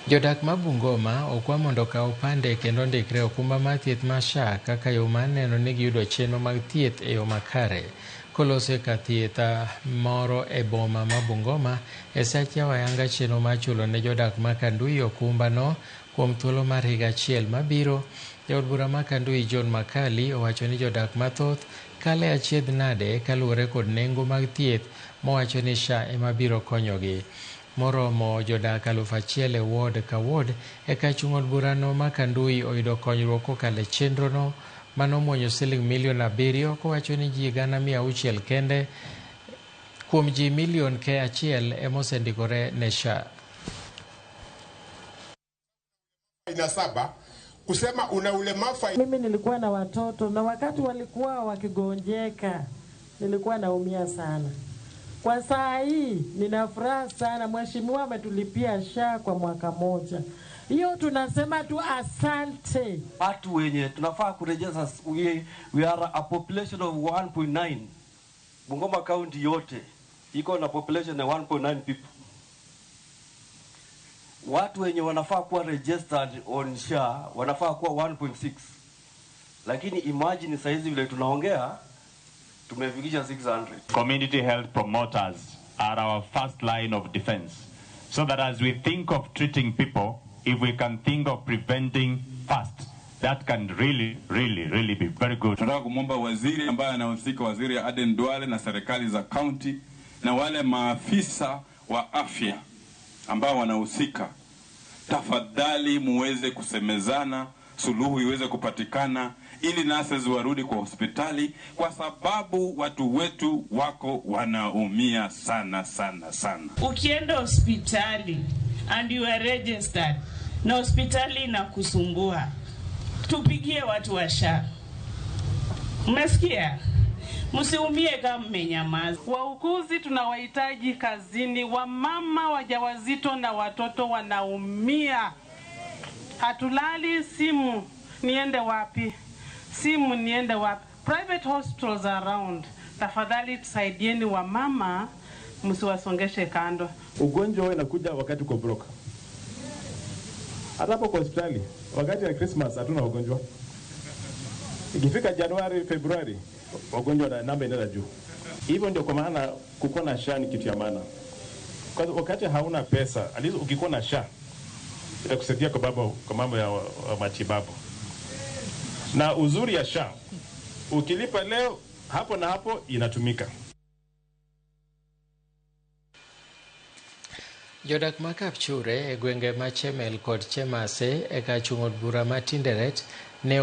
Jodak ma Bungoma okwa mondo okaw opande kendo ondikre e okumba mar thieth mar SHA kaka yo mar neno ni giyudo chenro mag thieth e yo makare. Koloso e kar thieth moro e boma ma Bungoma e sach yawo ayanga chenro mar chulo ne jodak ma Kandui okumbano kuom thuolo mar higa achiel mabiro, jaod bura ma Kandui John Makali owacho ni jodak mathoth kalo e achiedh nade kaluwore kod nengo mag thieth mowacho ni SHA ema biro konyogi. Moromo jodak 1000 e ward ka ward e kar chung' od burano ma Kandui oyudo konyruok kokalo e chenrono manomuonyo siling milion 7 kowacho ni ji 600,000 kende kuom ji milion ke achiel ema osendikore ne SHA. Aina saba kusema una ulemavu. Mimi nilikuwa na watoto na wakati walikuwa wakigonjeka nilikuwa naumia sana. Kwa saa hii nina furaha sana, mheshimiwa ametulipia SHA kwa mwaka moja. Hiyo tunasema tu asante. Watu wenye tunafaa kurejesha, we are a population of 1.9. Bungoma County yote iko na population ya 1.9 people. Watu wenye wanafaa kuwa registered on SHA wanafaa kuwa 1.6. Lakini imagine saizi vile tunaongea tumefikisha 600. Community health promoters are our first line of defense. So that as we think of treating people, if we can think of preventing first, that can really, really, really be very good. Tunataka kumwomba waziri ambaye anahusika, Waziri Aden Duale na serikali za county na wale maafisa wa afya ambao wanahusika, tafadhali muweze kusemezana, suluhu iweze kupatikana ili nurses warudi kwa hospitali, kwa sababu watu wetu wako wanaumia sana sana sana. Ukienda hospitali and you are registered na hospitali inakusumbua, tupigie watu wa SHA. Umesikia? Msiumie kama mmenyamaza. Wauguzi tunawahitaji kazini, wamama wajawazito na watoto wanaumia. Hatulali, simu niende wapi? Simu niende wapi? Private hospitals are around. Tafadhali tusaidieni wamama, msiwasongeshe kando. Ugonjwa huwa inakuja wakati uko broke. Hata hapo kwa hospitali wakati ya Christmas hatuna ugonjwa. Ikifika Januari, Februari wagonjwa na namba inaenda juu. Hivyo ndio kwa maana kukuwa na SHA ni kitu ya maana. Kwa wakati hauna pesa, at least ukikuwa na SHA itakusaidia kwa mambo ya matibabu. Na uzuri ya SHA, ukilipa leo hapo na hapo inatumika. Jodak ma Kapchure e gwenge ma Chemel kod Chemase e kar chung' od bura ma Tinderet ne